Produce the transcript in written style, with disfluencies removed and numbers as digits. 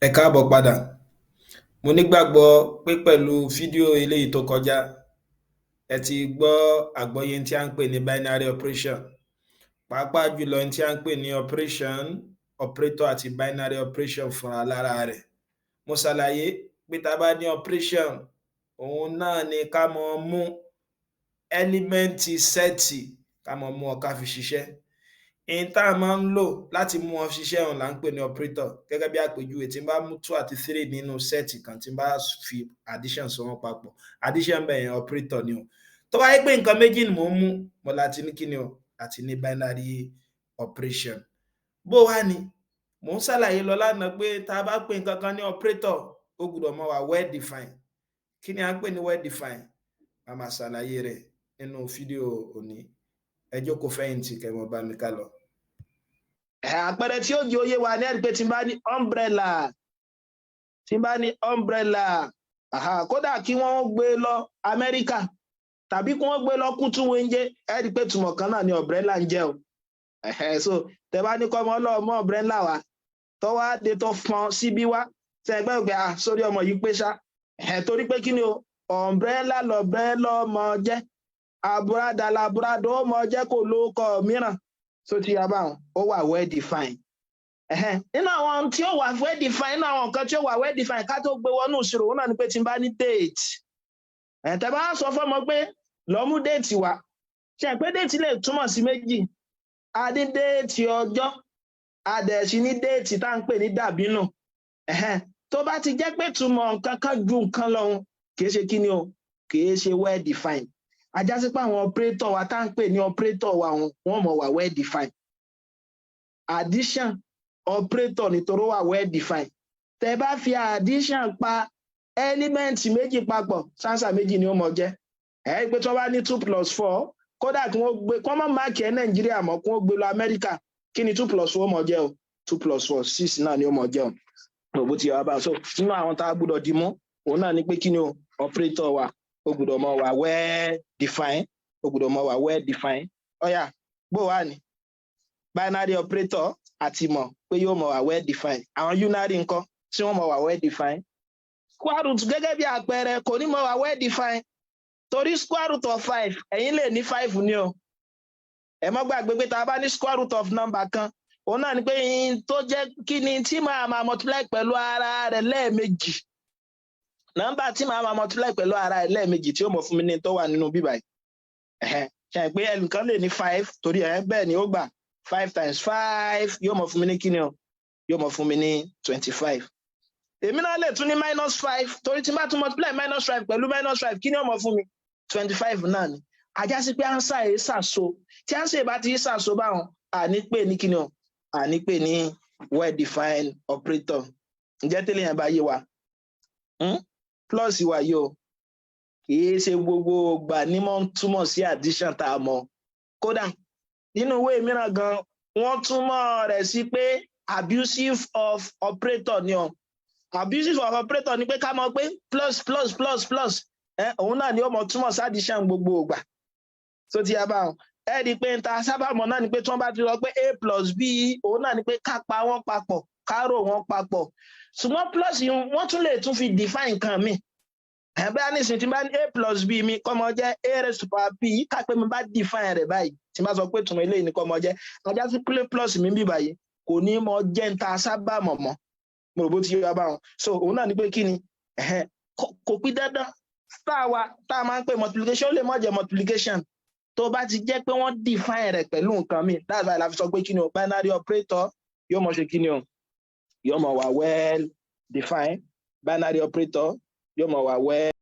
Ẹ káàbọ̀ padà. Mo nígbàgbọ́ pé pẹ̀lú fídíò eléyìí tó kọjá, ẹ ti gbọ́ àgbọ́yé tí à ń pè ní binary operation, pàápàá jùlọ tí à ń pè ní operation, operator àti binary operation fúnra lára rẹ̀. Mo ṣàlàyé pé tá a bá ní operation, òun náà ni ká máa mú element set, ká máa mú wọn, ká fi ṣiṣẹ́. N tá a máa ń lò láti mú wọn ṣiṣẹ́ òun là ń pè ní operator. Gẹ́gẹ́ bí àpèjúwe, tí n bá mú two àti three nínú set kan, tí n bá fi addition so wọ́n papọ̀, addition bẹ́ẹ̀ yẹn, operator ni o. Tó bá jẹ́ pé nǹkan méjì ni mò ń mú, mo láti ní kíni o, àti ní binary operation. Bó wá ni mò ń ṣàlàyé lọ lánàá pé tá a bá pè nǹkan kan ní operator, ó gbọ́dọ̀ máa wà well defined. Kí ni à ń pè ní well defined? A máa ṣàlàyé rẹ̀ nínú fídíò òní. Ẹ jókòó fẹ̀yìntì kẹ́ mọ bá mi ká lọ. Àpẹẹrẹ tí ó di oyé wa ní ẹ̀rí pé tí n bá ní umbrella, tí n bá ní umbrella, kódà kí wọ́n gbé lọ Amẹ́ríkà tàbí kí wọ́n gbé lọ Kútúwéńjé, ẹ rí i pé túmọ̀ kan náà ni umbrella ń jẹ́ o. So tẹ bá ní kọ́mọ ọlọ́mọ umbrella wa tọ́wọ́ á dé tó fọn síbí wá, tẹ ẹgbẹ́ ògbẹ́ à sórí ọmọ yìí pé ṣá, torí pé kí ni o, umbrella lọ̀brẹ́là ọmọ jẹ́, àbúradà làbúradà ó mọ jẹ́, kò lóko mìíràn. So ti yà báwọn, ó wà well defined. Nínú àwọn tí ó wà well defined, nínú àwọn nǹkan tí ó wà well defined ká tó gbé wọnú ìṣirò, òun náà ni pé tí n bá ní date, tẹ́ bá sọ fọ́mọ pé lọ mú date wá, ṣe pé date lè túmọ̀ sí méjì. A ní date ọjọ́, a dẹ̀ sì ní date tá à ń pè ní dàbínù. Tó bá ti jẹ́ pé túmọ̀ nǹkan kan ju nǹkan lọ, kì í ṣe kí ni o, kì í ṣe well defined. A já sí pé àwọn operator wa tá à ń pè ní operator wa, wọ́n mọ̀ wà well defined. Addition operator nítorí ó wà well defined. Tẹ bá fi addition pa element méjì papọ̀, answer méjì ni ó mọ jẹ́. Ẹ pé tí wọ́n bá ní two plus four, kódà kí wọ́n gbé, kí wọ́n má mark ẹ̀ Nàìjíríà mọ́, kí wọ́n gbé lọ Amẹ́ríkà, kí ni two plus four mọ̀ jẹ́ o? Two plus four, six náà ni ó mọ̀ jẹ́ o. Bó ti yẹ wá bá. So nínú àwọn tá a gbọ́dọ̀ dì mú, òun náà ni pé kí ni o, operator wa, ó gbọ́dọ̀ mọ wà well defined, ó gbọ́dọ̀ mọ wà well defined. Ó yá, bó wà ní binary operator, àti mọ̀ pé yóò mọ wà well defined. Àwọn unary ńkọ́, tí wọ́n mọ wà well defined? Square root, gẹ́gẹ́ bí àpẹẹrẹ, kò ní mọ wà well defined, torí square root of five, ẹ̀yin lè ní five ní o. Ẹ má gbàgbé pé tá a bá ní square root of number kan, òun náà ni pé yín tó jẹ́ kí ni tí màá máa multiply pẹ̀lú ara rẹ̀ lẹ́ẹ̀mejì, nọ́mbà tí màá máa multiply pẹ̀lú ara rẹ̀ lẹ́ẹ̀mejì tí ó mọ̀ fún mi ní tó wà nínú bíbá yìí. Ṣe pé ẹnìkan lè ní five, torí ẹ bẹ́ẹ̀ ni ó gbà five times five, yóò mọ̀ fún mi ní kíni o, yóò mọ̀ fún mi ní 25. Èmi náà lè tún ní minus five, torí tí n bá tún multiply minus five pẹ̀lú minus five, kí ni ó mọ̀ fún mi? 25 náà ni. A já sí pé answer yìí ṣàṣo. Tí answer yìí bá ti ṣàṣo báwọn, àní pè ní kíni o, àní pè ní well defined operator. Ǹjẹ́ tẹ́lẹ̀ yẹn bá yé wa? Plus wa yìí o, kì í ṣe gbogbo ìgbà ní mọ́ ń túmọ̀ sí addition tá a mọ̀. Kódà nínú ìwé mìíràn gan, wọ́n túmọ̀ rẹ̀ sí pé abusive of operator ni o. Abusive of operator ni pé ká mọ̀ pé plus, plus, plus, plus, òun náà ni ó mọ̀ túmọ̀ sí addition gbogbo ìgbà. Tó ti yá báwọn, ẹ rí i pé n ta sábà mọ̀ náà ni pé tí wọ́n bá ti sọ pé a plus b, òun náà ni pé ká pa wọ́n papọ̀, ká rò wọ́n papọ̀. Ṣùgbọ́n plus yìí, wọ́n tún lè tún fi define nǹkan mi. Ẹ̀bẹ́ nísìnyí, tí n bá ní a plus b mi kọ́ mọ jẹ́ a raised to power p, ká pé mi bá define rẹ̀ báyìí, tí n bá sọ pé tùmọ̀ eléyìí ni kọ́ mọ jẹ́, a já sí pé plus mi bí báyìí kò ní mọ jẹ́ ń ta sábà mọ̀ mọ́. Mo rò bó ti yé wa báwọn. So òun náà ni pé kí ni, kò pín dandan. Star wa tá a máa ń pè multiplication, ó lè má jẹ́ multiplication tó bá ti jẹ́ pé wọ́n define rẹ̀ pẹ̀lú nǹkan mi. That's why la fi sọ pé kí ni o, binary operator yóò mọ̀ ṣe kí ni o, yóò mọ̀ wà well defined. Binary operator yóò mọ̀ wà well.